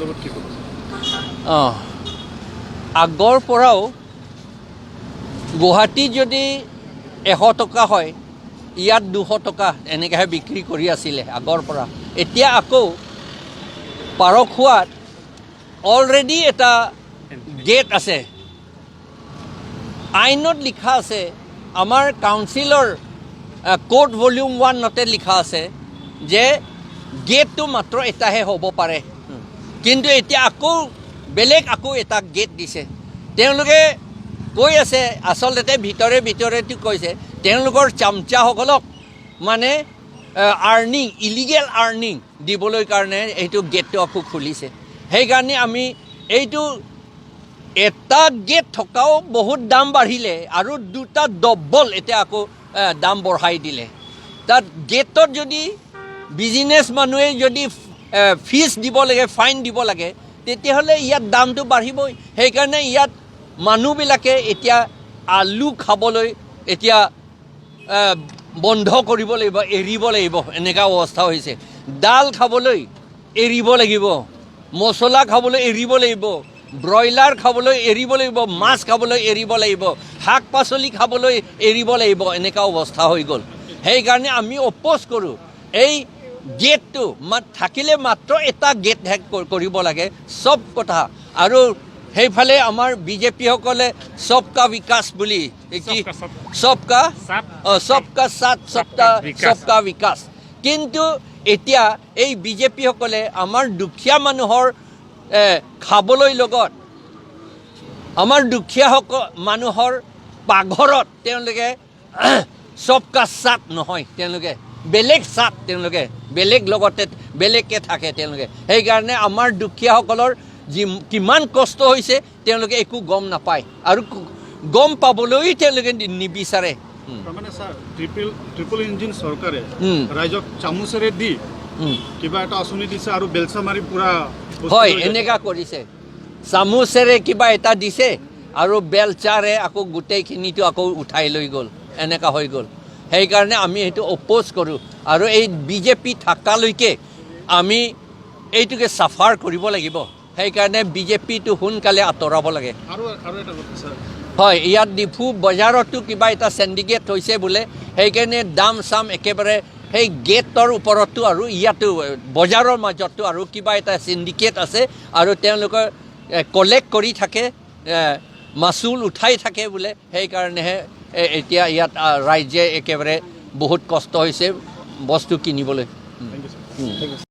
সন্দৰ্ভত কি ক'ব? অঁ, আগৰ পৰাও গুৱাহাটীত যদি 100 টকা হয়, ইয়াত 200 টকা এনেকৈহে বিক্ৰী কৰি আছিলে আগৰ পৰা। এতিয়া আকৌ পাৰখোৱাত অলৰেডি এটা গেট আছে। আইনত লিখা আছে, আমাৰ কাউন্সিলৰ কোৰ্ট ভলিউম 1তে লিখা আছে যে গেটটো মাত্ৰ এটাহে হ'ব পাৰে। কিন্তু এতিয়া আকৌ বেলেগ আকৌ এটা গেট দিছে। তেওঁলোকে কৈ আছে, আচলতে ভিতৰে ভিতৰেতো কৈছে, তেওঁলোকৰ চামচাসকলক মানে আৰ্নিং, ইলিগেল আৰ্নিং দিবলৈ কাৰণে এইটো গেটটো আকৌ খুলিছে। সেইকাৰণে আমি এইটো এটা গেট থকাও বহুত দাম বাঢ়িলে আৰু দুটা ডবল এতিয়া আকৌ দাম বঢ়াই দিলে। তাত গেটত যদি বিজনেছ মানুহে যদি ফিজ দিব লাগে, ফাইন দিব লাগে, তেতিয়াহ'লে ইয়াত দামটো বাঢ়িবই। সেইকাৰণে ইয়াত মানুহবিলাকে এতিয়া আলু খাবলৈ এতিয়া বন্ধ কৰিব লাগিব, এৰিব লাগিব, এনেকুৱা অৱস্থা হৈছে। দাল খাবলৈ এৰিব লাগিব, মছলা খাবলৈ এৰিব লাগিব, ব্ৰইলাৰ খাবলৈ এৰিব লাগিব, মাছ খাবলৈ এৰিব লাগিব, শাক পাচলি খাবলৈ এৰিব লাগিব, এনেকুৱা অৱস্থা হৈ গ'ল। সেইকাৰণে আমি অপ'জ কৰোঁ। এই গেটটো থাকিলে মাত্ৰ এটা গেট হে কৰিব লাগে, চব কথা। আৰু সেইফালে আমাৰ বিজেপিসকলে সবকা বিকাশ বুলি কি সবকা সাথ। সবকা সাথ। অঁ, সবকা সাথ, সবকা সবকা বিকাশ। সবকা বিকাশ। কিন্তু এতিয়া এই বিজেপিসকলে আমাৰ দুখীয়া মানুহৰ খাবলৈ লগত আমাৰ দুখীয়াসকল মানুহৰ পাকঘৰত তেওঁলোকে সবকা সাথ নহয়, তেওঁলোকে বেলেগ সাথ, তেওঁলোকে বেলেগ লগতে বেলেগকৈ থাকে তেওঁলোকে। সেইকাৰণে আমাৰ দুখীয়াসকলৰ যি কিমান কষ্ট হৈছে, তেওঁলোকে একো গম নাপায় আৰু গম পাবলৈও তেওঁলোকে নিবিচাৰে। তাৰমানে ছাৰ, ট্ৰিপল ট্ৰিপল ইঞ্জিন চৰকাৰে ৰাইজক চামুচেৰে দি কিবা এটা আঁচনি দিছে আৰু বেলচা মাৰি পুৰা বস্তু হয়। লৈ যায়। এনেকুৱা কৰিছে, চামুচেৰে কিবা এটা দিছে আৰু বেলচাৰে আকৌ গোটেইখিনিতো আকৌ উঠাই লৈ গ'ল, এনেকুৱা হৈ গ'ল। সেইকাৰণে আমি সেইটো অপ'জ কৰোঁ আৰু এই বিজেপি থকালৈকে আমি এইটোকে চাফাৰ কৰিব লাগিব। সেইকাৰণে বিজেপিটো সোনকালে আঁতৰাব লাগে। আৰু এটা কথা ছাৰ। হয়, ইয়াত ডিফু বজাৰতো কিবা এটা চেণ্ডিকেট হৈছে বোলে। সেইকাৰণে দাম চাম একেবাৰে সেই গেটৰ ওপৰতো আৰু ইয়াতো বজাৰৰ মাজতো আৰু কিবা এটা চিণ্ডিকেট আছে আৰু তেওঁলোকে কলেক্ট কৰি থাকে, মাচুল উঠাই থাকে বোলে। সেইকাৰণেহে এতিয়া ইয়াত ৰাইজে একেবাৰে বহুত কষ্ট হৈছে বস্তু কিনিবলৈ। Thank you sir, thank you.